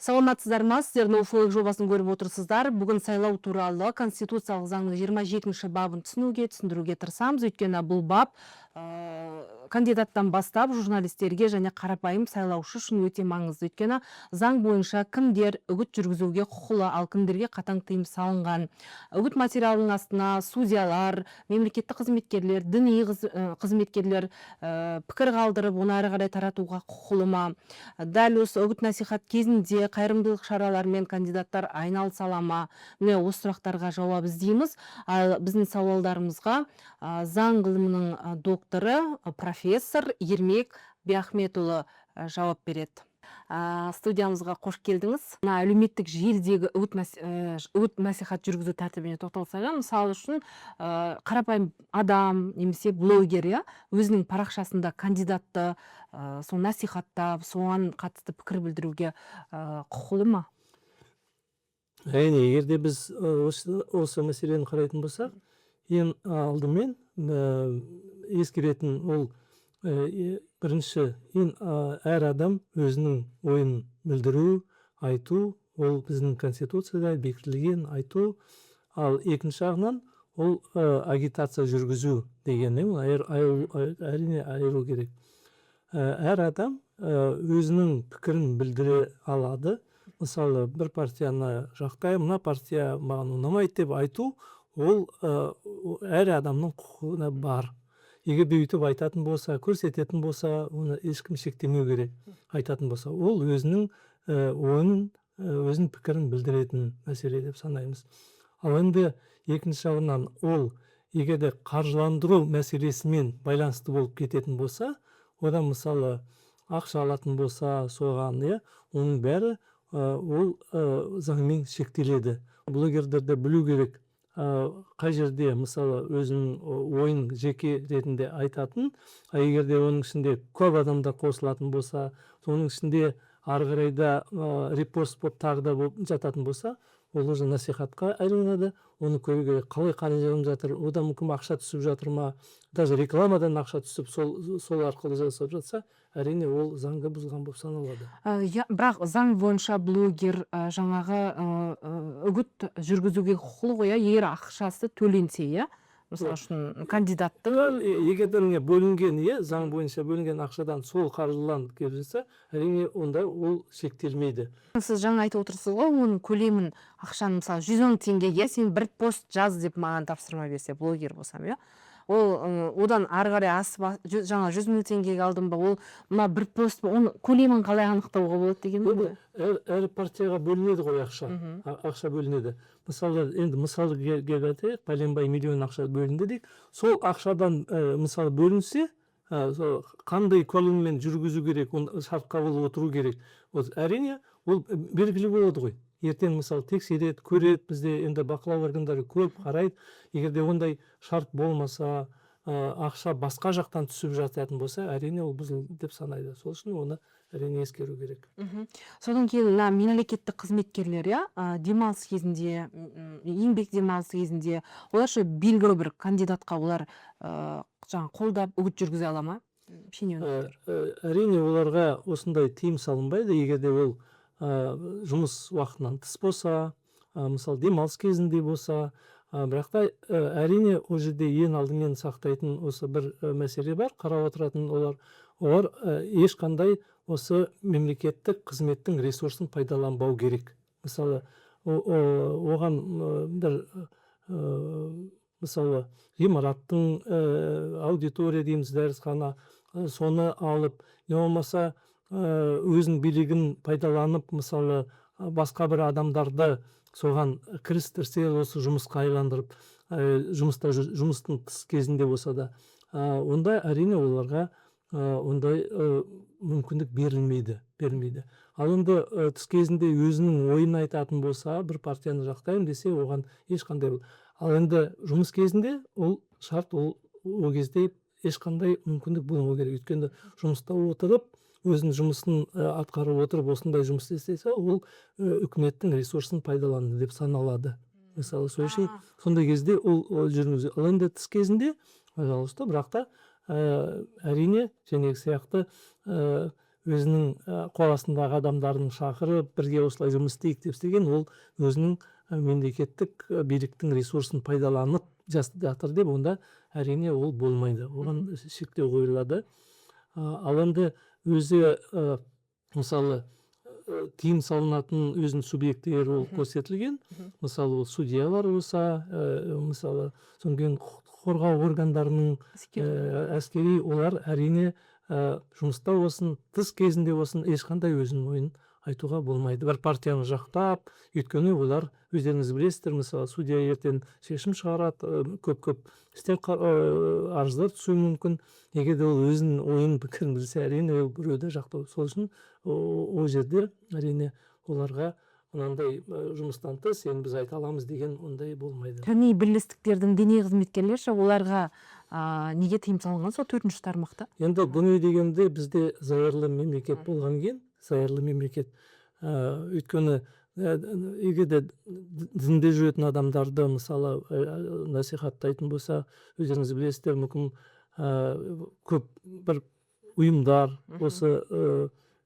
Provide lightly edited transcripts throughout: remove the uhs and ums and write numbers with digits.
Саламатсыздар ма? Сіздер No Flag жобасын көріп отырсыздар. Бүгін сайлау туралы конституциялық заңның 27 бабын түсінуге, түсіндіруге тырысамыз. Өйткені бұл бап кандидаттан бастап журналистерге және қарапайым сайлаушы үшін өте маңызды. Өйткені заң бойынша кімдер үгіт жүргізуге құқылы, ал кімдерге қатаң тыйым салынған. Үгіт материалының астына судьялар, мемлекеттік қызметкерлер, діни қызметкерлер пікір қалдырып, оны әрі қарай таратуға құқылы ма? Дәл осы үгіт насихат кезінде қайырымдылық шараларымен кандидаттар айналыса ала ма? Міне, осы сұрақтарға жауап іздейміз. Ал біздің сауалдарымызға заң ғылымының докторы, профессор Ермек Биахметұлы жауап береді. Студиямызға қош келдіңіз. Мына әлеуметтік желідегі үгіт насихат жүргізу тәртібіне тоқталсақ, иә, мысалы үшін, қарапайым адам немесе блогер, иә, өзінің парақшасында кандидатты сол насихаттап, соған қатысты пікір білдіруге құқылы ма? Әрине, егер де біз осы мәселені қарайтын болсақ, ең алдымен ескеретін ол бірінші ең әр адам өзінің ойын білдіру, айту, ол біздің конституцияда бекітілген айту. Ал екінші жағынан ол агитация жүргізу дегеннен ол әрине айыру керек. Әр адам өзінің пікірін білдіре алады. Мысалы, бір партияны жақтаймын, мына партия маған ұнамайды деп айту, ол әр адамның құқығына бар. Егер де өйтіп айтатын болса, көрсететін болса, оны ешкім шектемеу керек. Айтатын болса, ол өзінің ойын, өзінің пікірін білдіретін мәселе деп санаймыз. Ал енді екінші жағынан ол егер де қаржыландыру мәселесімен байланысты болып кететін болса, одан, мысалы, ақша алатын болса соған, иә, оның бәрі ол заңмен шектеледі. Блогерлер де білу керек, қай жерде, мысалы, өзінің ойын жеке ретінде айтатын, а егер де оның ішінде көп адамдар қосылатын болса, соның ішінде ары қарай да репост болып, тағы да болып жататын болса, ол уже насихатқа айналады. Оны көру керек, қалай қаражанып жатыр, одан мүмкін ақша түсіп жатыр ма, даже рекламадан ақша түсіп, сол арқылы жасап жатса, әрине, ол заңды бұзған болып саналады. Иә, бірақ заң бойынша блогер жаңағы үгіт жүргізуге құқылы ғой, иә, егер ақшасы төленсе, иә, мысалы үшін, кандидаттың. Егер де, міне, бөлінген, иә, заң бойынша бөлінген ақшадан сол қаржыланып келіп жатса, әрине, онда ол шектелмейді. Сіз жаңа айтып отырсыз ғой оның көлемін, ақшаны. Мысалы, 110 теңгеге сен бір пост жаз деп маған тапсырма берсе, блогер болсам, иә, ол одан ары қарай асып, жаңа 100 мың теңгеге алдым ба, ол мына бір пост, оның көлемін қалай анықтауға болады деген ғой. Әр партияға бөлінеді ғой ақша. Ақша бөлінеді. Мысалы, енді мысал айтайық, пәленбай миллион ақша бөлінді дейік. Сол ақшадан мысалы, бөлінсе, сол қандай көлеммен жүргізу керек, оны шартқа болып отыру керек. Вот, әрине, ол белгілі болады ғой. Ертең, мысалы, тексереді, көреді, бізде енді бақылау органдары көп қарайды. Егер де ондай шарт болмаса, ақша басқа жақтан түсіп жататын болса, әрине, ол бұзылды деп санайды. Сол үшін оны, әрине, ескеру керек. Содан кейін мына мемлекеттік қызметкерлер, иә, демалыс кезінде, еңбек демалысы кезінде олар ше, белгілі бір кандидатқа олар жаңағы қолдап үгіт жүргізе ала ма, шенеуніктер? Әрине, оларға осындай тыйым салынбайды. Егер де ол жұмыс уақытынан тыс болса, мысалы, демалыс кезінде болса, бірақ та әрине, ол жерде ең алдымен сақтайтын осы бір мәселе бар, қарап отыратын олар ешқандай осы мемлекеттік қызметтің ресурсын пайдаланбау керек. Мысалы, оған бір мысалы, ғимараттың, аудитория дейміз, дәрісхана, соны алып, не болмаса өзінің билігін пайдаланып, мысалы, басқа бір адамдарды соған кірістірсе, осы жұмысқа айландырып, жұмыста жұмыстың тыс кезінде болса да, онда, әрине, оларға ондай мүмкіндік берілмейді. Ал енді тыс кезінде өзінің ойын айтатын болса, бір партияны жақтаймын десе, оған ешқандай. Ал енді жұмыс кезінде ол шарт, ол кезде ешқандай мүмкіндік болмау керек. Өйткені жұмыста отырып, өзінің жұмысын атқарып отырып, осындай жұмыс істесе, ол үкіметтің ресурсын пайдаланды деп саналады. Мысалы, сол үшін сондай кезде ол жүргізу. Ал енді тыс кезінде, пожалуйста, бірақ та әрине, жаңағы сияқты. Өзінің қол астындағы адамдарын шақырып, бірге осылай жұмыс істейік деп істеген, ол өзінің мемлекеттік биліктің ресурсын пайдаланып жатыр деп, онда әрине ол болмайды, оған шектеу қойылады. Ал енді өзі, мысалы, тыйым салынатын өзінің субъектілері ол көрсетілген. Мысалы, ол судьялар болса, мысалы, содан кейін құқық қорғау органдарының, әскери, олар әрине жұмыста болсын, тыс кезінде болсын, ешқандай өзінің ойын айтуға болмайды бір партияны жақтап. Өйткені олар, өздеріңіз білесіздер, мысалы, судья ертең шешім шығарады, көп көп істер, арыздар түсуі мүмкін. Егер де ол өзінің ойын, пікірін білсе, әрине, ол біреуді жақтау. Сол үшін ол жерде, әрине, оларға мынандай жұмыстан тыс енді біз айта аламыз деген ондай болмайды. Діни бірлестіктердің діни қызметкерлері ше, оларға неге тыйым салынған сол төртінші тармақта? Енді діни дегенде, бізде зайырлы мемлекет болған кейін, зайырлы мемлекет, өйткені егер де дінде жүретін адамдарды, мысалы, насихаттайтын болса, өздеріңіз білесіздер, мүмкін, көп бір ұйымдар осы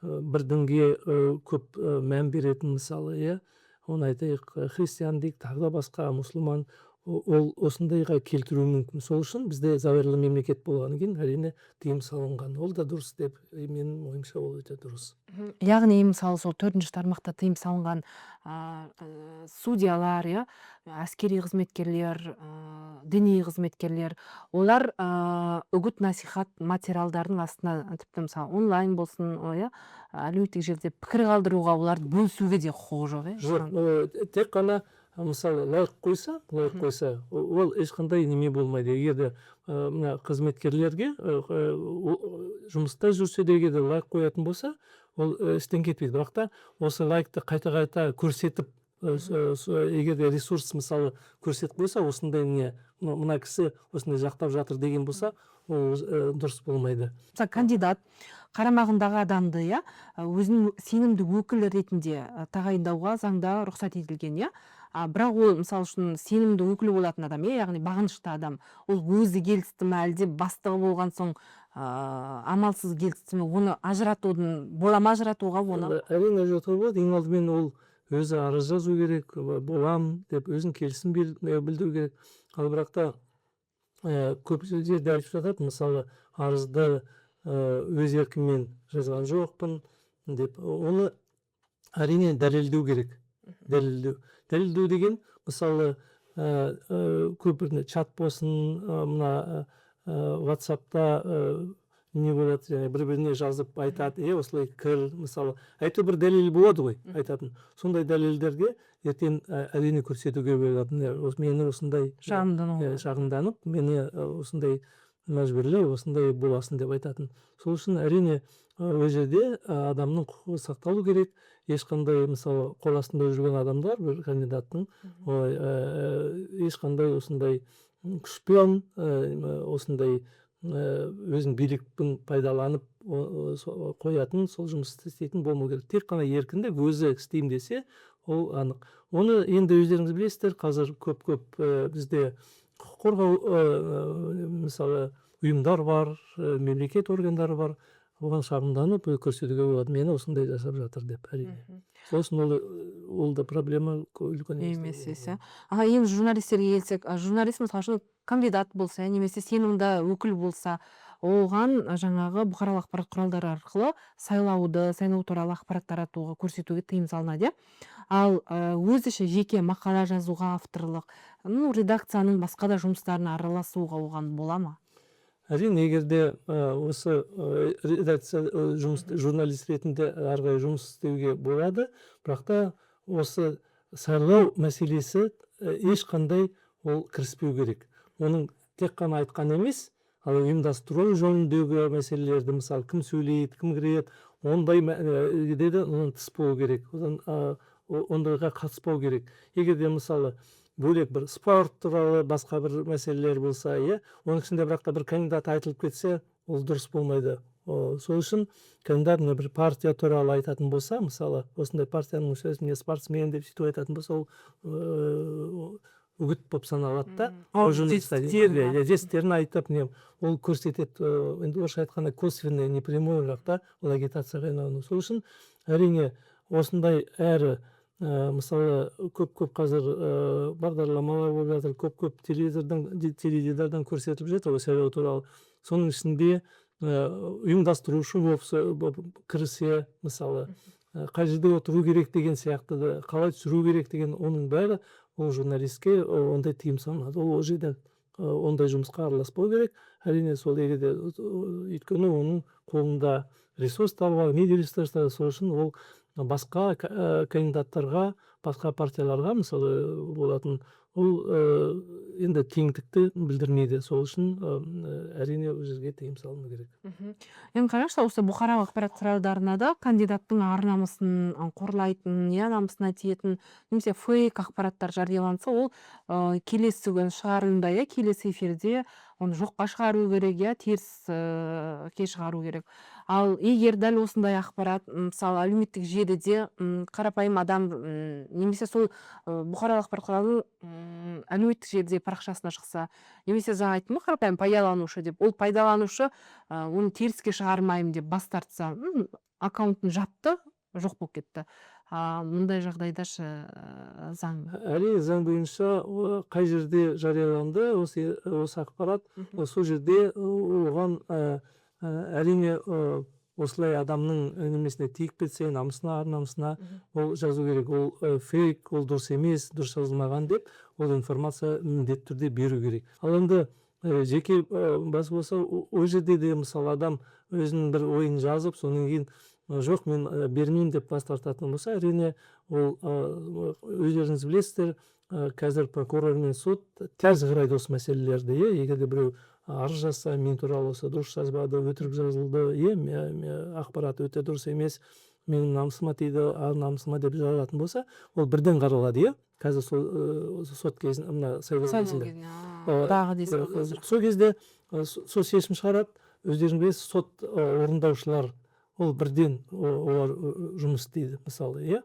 бір дінге көп мән беретін, мысалы, иә, оны айтайық, христиан дейік, тағы да басқа, мұсылман, ол осындайға келтіруі мүмкін. Сол үшін бізде зайырлы мемлекет болғаннан кейін, әрине, тыйым салынған. Ол да дұрыс деп, менің ойымша, ол өте дұрыс. Яғни, мысалы, сол төртінші тармақта тыйым салынған судьялар, иә, әскери қызметкерлер, діни қызметкерлер, олар үгіт насихат материалдарының астына, тіпті, мысалы, онлайн болсын, иә, әлеуметтік желіде пікір қалдыруға, оларды бөлісуге де құқығы жоқ, иә? Жоқ, тек қана, мысалы, лайк қойса, лайк қойса, ол ешқандай неме болмайды. Егер де мына қызметкерлерге жұмыста жүрсе де, егер де лайк қоятын болса, ол істен кетпейді. Бірақ та осы лайкты қайта қайта көрсетіп, егер де ресурс, мысалы, көрсетіп қойса, осындай не, мына кісі осындай жақтап жатыр деген болса, ол дұрыс болмайды. Мысалы, кандидат қарамағындағы адамды, иә, өзінің сенімді өкілі ретінде тағайындауға заңда рұқсат етілген, иә. А бірақ ол, мысалы үшін, сенімді өкілі болатын адам, иә, яғни бағынышты адам, ол өзі келісті ме, әлде бастығы болған соң амалсыз келісті ме, оны ажыратудың бола ма, ажыратуға оны? Әрине, ажыратуға болады. Ең алдымен ол өзі арыз жазу керек, болам деп өзінің келісім білдіру керек. Ал бірақ та көп жерде айтып жатады, мысалы, арызды өз еркіммен жазған жоқпын деп. Оны, әрине, дәлелдеу керек. Дәлелдеу деген, мысалы, көп чат болсын, мына ватсапта не болады, және бір біріне жазып айтады, е, осылай кір, мысалы, әйтеуір бір дәлел болады ғой айтатын. Сондай дәлелдерге ертең, әрине, көрсетуге болады: мені осындай Шағымдану. Шағымданып, мені осындай мәжбүрлеу, осындай боласың деп айтатын. Сол үшін, әрине, ол жерде адамның құқығы сақталу керек. Ешқандай, мысалы, қол астында жүрген адамдар бір кандидаттың, ой, ешқандай осындай күшпен, осындай өзінің билікпен пайдаланып қоятын, сол жұмысты істейтін болмау керек. Тек қана еркіндік, өзі істеймін десе, ол анық. Оны енді өздеріңіз білесіздер, қазір көп көп бізде құқық қорғау, мысалы, ұйымдар бар, мемлекет органдары бар, оған шағымданып көрсетуге болады, мені осындай жасап жатыр деп, әрине. Сол үшін ол да проблема үлкен емес. Иә, а енді журналистерге келсек, журналист, мысалы үшін, кандидат болса немесе сенімді өкіл болса, оған жаңағы бұқаралық ақпарат құралдары арқылы сайлау туралы ақпарат таратуға, көрсетуге тыйым салынады, иә. Ал өзінше жеке мақала жазуға, авторлық, ну, редакцияның басқа да жұмыстарына араласуға оған бола ма? Әрине, егер де осы редакция жұмыс, журналист ретінде ары қарай жұмыс істеуге болады. Бірақ та осы сайлау мәселесі ешқандай ол кіріспеу керек. Оның тек қана айтқан емес, ал ұйымдастыру жөніндегі мәселелерді, мысалы, кім сөйлейді, кім кіреді, ондай де онан тыс болу керек, одан ондайға қатыспау керек. Егер де, мысалы, бөлек бір спорт туралы басқа бір мәселелер болса, иә, оның ішінде бірақ та бір кандидат айтылып кетсе, ол дұрыс болмайды. Сол үшін кандидат мына бір партия туралы айтатын болса, мысалы, осындай партияның мүшесі, спортсмен деп сөйтіп айтатын болса, ол үгіт болып саналады да. Ол Журналистер, жетістіктерін. Иә, жетістіктерін айтып, не, ол көрсетеді, енді орысша айтқанда, косвенный, не прямой, бірақ та ол агитацияға айналады. Сол үшін, әрине, осындай әрі мысалы, көп көп қазір бағдарламалар болып жатыр, көп көп телевизордан, теледидардан көрсетіліп жатыр ғой сайлау туралы. Соның ішінде ұйымдастырушы болып кірісе, мысалы, қай жерде отыру керек деген сияқты да, қалай түсіру керек деген, оның бәрі ол журналистке ондай тыйым салынады. Ол жерде ондай жұмысқа араласпау керек, әрине. Сол егер де, өйткені оның қолында ресурстар бар, медиа ресурстар. Сол үшін ол басқа кандидаттарға, басқа партияларға, мысалы, болатын, ол енді теңдікті білдірмейді. Сол үшін, әрине, ол жерге тыйым салыну керек. Енді қараңызшы, осы бұқаралық ақпарат құралдарына да кандидаттың ар намысын қорлайтын, иә, намысына тиетін немесе фейк ақпараттар жарияланса, ол келесі күні шығарылымда, иә, келесі эфирде оны жоққа шығару керек, иә, теріске шығару керек. Ал егер дәл осындай ақпарат, мысалы, әлеуметтік желіде қарапайым адам немесе сол бұқаралық ақпарат құралының әлеуметтік желіде парақшасына шықса, немесе жаңа айттым ғой, қарапайым пайдаланушы деп, ол пайдаланушы оны теріске шығармаймын деп бас тартса, аккаунтын жапты, жоқ болып кетті, а мұндай жағдайда ше, заң? Әрине, заң бойынша қай жерде жарияланды осы ақпарат, сол жерде оған, әрине, осылай адамның немесіне тиіп кетсе, намысына, ар намысына, ол жазу керек: ол фейк, ол дұрыс емес, дұрыс жазылмаған деп, ол информация міндетті түрде беру керек. Ал енді жеке бас болса, ол жерде де, мысалы, адам өзінің бір ойын жазып, содан кейін жоқ, мен бермеймін деп бас тартатын болса, әрине, ол, өздеріңіз білесіздер, қазір прокурор мен сот тез қарайды осы мәселелерді, иә. Егер де біреу арыз жазса, мен туралы осы дұрыс жазбады, өтірік жазылды, иә, ақпарат өте дұрыс емес, менің намысыма тиді, ар намысыма деп жазатын болса, ол бірден қаралады, иә. Қазір сол сот кезінде, мына сайлау кезінде. Дағы дейсіз ғой қазір. Сол кезде сол шешім шығарады. Өздеріңіз білесіз, сот орындаушылар ол бірден олар жұмыс істейді, мысалы, иә.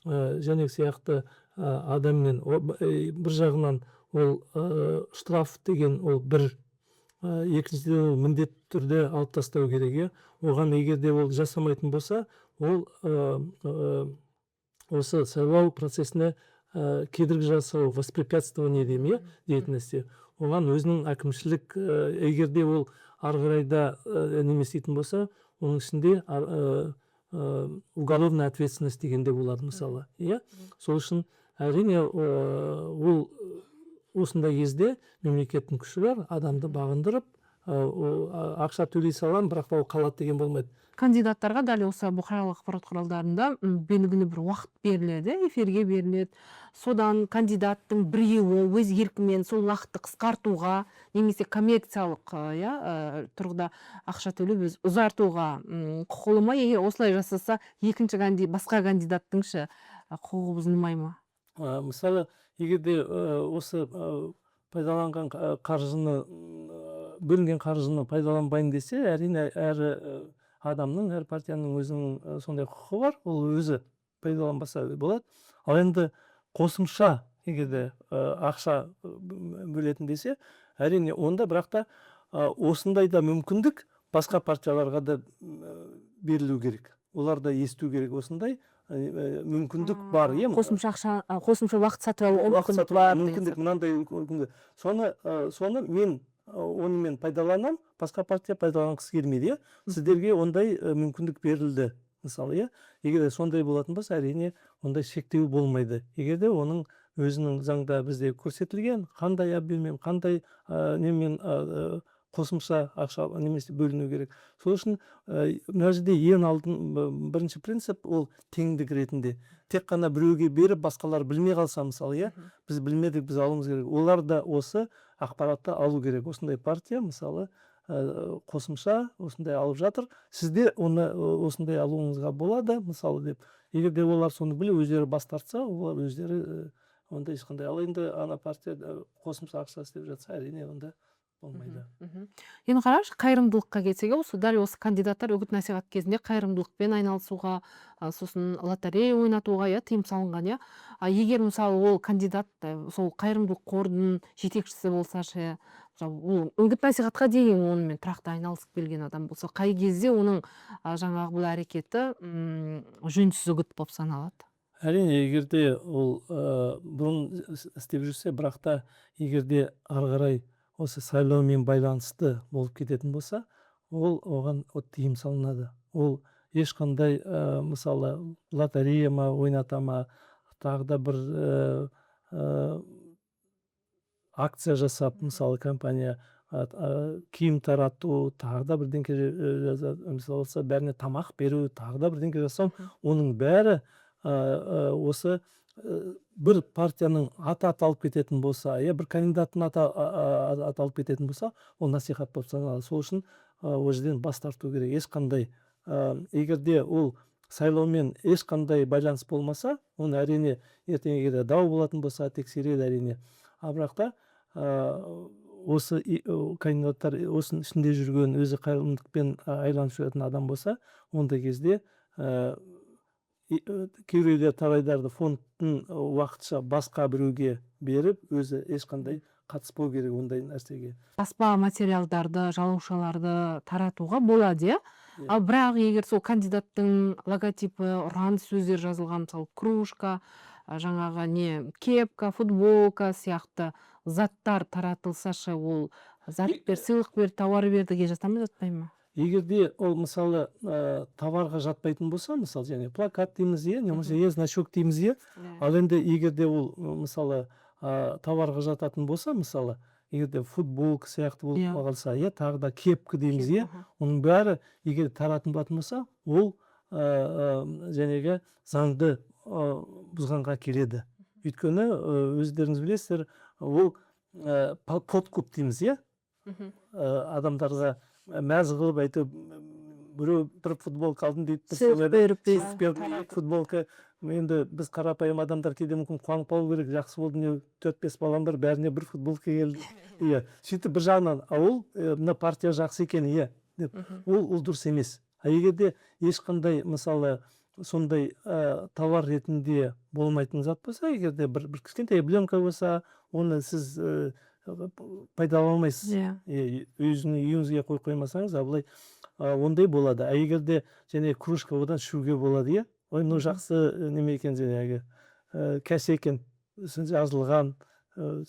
Және сияқты адаммен бір жағынан ол штраф деген ол бір, екіншіден, ол міндетті түрде алып тастау керек, иә. Оған егер де ол жасамайтын болса, ол осы сайлау процесіне кедергі жасау, воспрепятствование деймін, иә, дейтін нәрсе. Оған өзінің әкімшілік, егер де ол ары қарай да неме істейтін болса, оның ішінде уголовная ответственность деген де болады, мысалы, иә. Сол үшін, әрине, ол осындай кезде мемлекеттің күші бар адамды бағындырып, ақша төлей саламын, бірақ та ол қалады деген болмайды. Кандидаттарға дәл осы бұқаралық ақпарат құралдарында белгілі бір уақыт беріледі, эфирге беріледі. Содан кандидаттың біреуі өз еркімен сол уақытты қысқартуға немесе коммерциялық, иә, тұрғыда ақша төлеп, өз ұзартуға құқылы ма? Егер осылай жасаса, екінші басқа кандидаттың ше, құқығы бұзылмай ма? Мысалы, егер де осы пайдаланған қаржыны, бөлінген қаржыны пайдаланбайын десе, әрине, әр адамның, әр партияның өзінің сондай құқығы бар, ол өзі пайдаланбаса болады. Ал енді қосымша егер де ақша бөлетін десе, әрине, онда, бірақ та осындай да мүмкіндік басқа партияларға да берілу керек, олар да есту керек, осындай мүмкіндік бар, иә. Қосымша ақша, қосымша уақыт сатып алу уақыт мүмкіндік сатып бар деген мүмкіндік сияқты. Мынандай мүмкіндік. Соны мен оны мен пайдаланамын, басқа партия пайдаланғысы келмейді, иә. Сіздерге ондай мүмкіндік берілді, мысалы, иә. Егер де сондай болатын болса, әрине, ондай шектеу болмайды. Егер де оның өзінің заңда бізде көрсетілген, қандай объеммен, қандай немен қосымша ақша немесе бөліну керек. Сол үшін мына жерде ең алдын бірінші принцип ол теңдік ретінде. Тек қана біреуге беріп, басқалар білмей қалса, мысалы, иә, біз білмедік, біз алуымыз керек. Олар да осы ақпаратты алу керек. Осындай партия, мысалы, қосымша осындай алып жатыр, сізде оны осындай алуыңызға болады, мысалы, деп. Егер де олар соны біліп, өздері бас тартса, олар өздері онда ешқандай. Ал енді ана партия қосымша ақша істеп жатса, әрине, онда Болмайды. Енді қараңызшы, қайырымдылыққа келсек, осы дәл осы кандидаттар үгіт насихат кезінде қайырымдылықпен айналысуға, сосын лотерея ойнатуға, иә, тыйым салынған, иә. А егер, мысалы, ол кандидат сол қайырымдылық қордың жетекшісі болса ше, мысалы, ол үгіт насихатқа дейін онымен тұрақты айналысып келген адам болса, қай кезде оның жаңағы бұл әрекеті жөнсіз үгіт болып саналады? Әрине, егер де ол бұрын істеп жүрсе, бірақ та егер де ары қарай осы сайлаумен байланысты болып кететін болса, ол оған тыйым салынады. Ол ешқандай, мысалы, лотерея ма ойната ма, тағы да бір акция жасап, мысалы, компания киім тарату, тағы да бірдеңке, мысалы, бәріне тамақ беру, тағы да бірдеңке жасау, оның бәрі осы бір партияның аты аталып кететін болса, я бір кандидаттың аты аталып кететін болса, ол насихат болып саналады. Сол үшін ол жерден бас тарту керек. Ешқандай, егер де ол сайлаумен ешқандай байланыс болмаса, оны, әрине, ертең егер де дау болатын болса, тексереді, әрине. А бірақ та осы кандидаттар осының ішінде жүрген, өзі қайырымдылықпен айланып жүретін адам болса, ондай кезде кейбіреулер талайдарды фондтың уақытша басқа біреуге беріп, өзі ешқандай қатыспау керек ондай нәрсеге. Баспа материалдарды, жалаушаларды таратуға болады, иә? Иә. Ал бірақ егер сол кандидаттың логотипі, ұран сөздер жазылған, мысалы, кружка, жаңағы не, кепка, футболка сияқты заттар таратылса ше, ол зат бер, сыйлық бер, тауар бердіге жата ма, жатпай ма? Егер де ол, мысалы, товарға жатпайтын болса, мысалы, және плакат дейміз, иә, не болмаса, иә, значок дейміз, иә. Ал енді егер де ол, мысалы, товарға жататын болса, мысалы, егер де футболка сияқты болып қалса, иә, тағы да кепка дейміз, иә, оның бәрі егер таратылатын болса, ол жәнегі заңды бұзғанға келеді. Өйткені өздеріңіз білесіздер, ол подкуп дейміз, иә, адамдарға мәз қылып, әйтеуір біреу бір футболка алдым дейді, бір сыйлық солай беріп дейсіз. Сыйлық бердім, екі футболка. Енді біз, қарапайым адамдар, кейде мүмкін қуанып қалу керек: жақсы болды, міне, төрт бес балам бар, бәріне бір футболка келді, иә. Сөйтіп бір жағынан, а ол мына партия жақсы екен, иә, деп. Ол дұрыс емес. А егер де ешқандай, мысалы, сондай товар ретінде болмайтын зат болса, егер де бір кішкентай эмблемка болса, оны сіз пайдалана алмайсыз. Өзіңнің үйіңізге қойып қоймасаңыз, а былай ондай болады. А егер де және кружка, одан ішуге болады, иә. Ой, мынау жақсы, неме екен, жаңағы кәсе екен, сосын жазылған,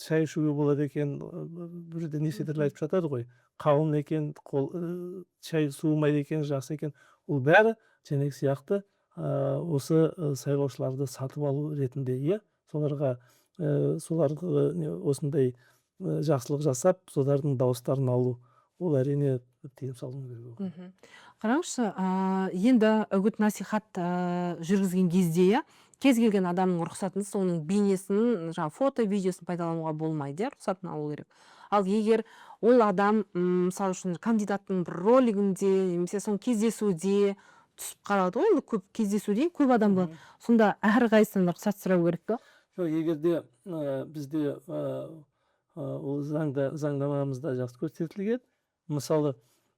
шай ішуге болады екен. Бұл жерде неше түрлі айтып жатады ғой, қауын екен, қол, шай суымайды екен, жақсы екен. Ол бәрі жаңағы сияқты осы сайлаушыларды сатып алу ретінде, иә, соларға соларға не, осындай жақсылық жасап, солардың дауыстарын алу, ол, әрине, тыйым салыну керек оған. Қараңызшы, енді үгіт насихат жүргізген кезде, иә, кез келген адамның рұқсатынсыз оның бейнесін, жаңағы фото, видеосын пайдалануға болмайды, иә, рұқсатын алу керек. Ал егер ол адам, мысалы үшін, кандидаттың бір ролигінде немесе соны кездесуде түсіп қалады ғой, енді көп кездесуде көп адам болады, сонда әрқайсысынан рұқсат сұрау керек па? Жоқ, егер де бізде ол заңда, заңнамамызда жақсы көрсетілген. Мысалы,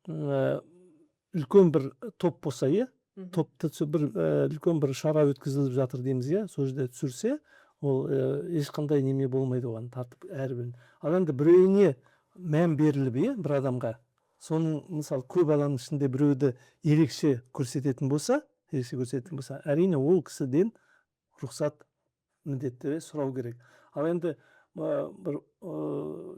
үлкен бір топ болса, иә, топты бір үлкен бір шара өткізіліп жатыр дейміз, иә, сол жерде түсірсе, ол ешқандай неме болмайды оған тартып әрбір. Ал енді біреуіне мән беріліп, иә, бір адамға, соның, мысалы, көп адамның ішінде біреуді ерекше көрсететін болса, әрине, ол кісіден рұқсат міндетті түрде сұрау керек. Ал енді бір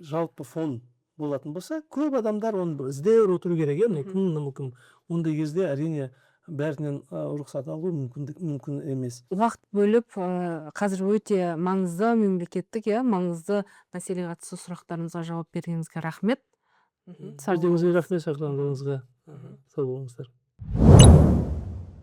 жалпы фон болатын болса, көп адамдар оны бір іздеп отыру керек, иә, міне, кім, мынау кім. Ондай кезде, әрине, бәрінен рұқсат алу мүмкін емес. Уақыт бөліп, қазір өте маңызды мемлекеттік, иә, маңызды мәселеге қатысты сұрақтарымызға жауап бергеніңізге рахмет. Сау Өздеріңізге болыңыз. рахмет шақырғандарыңызға. Сау болыңыздар.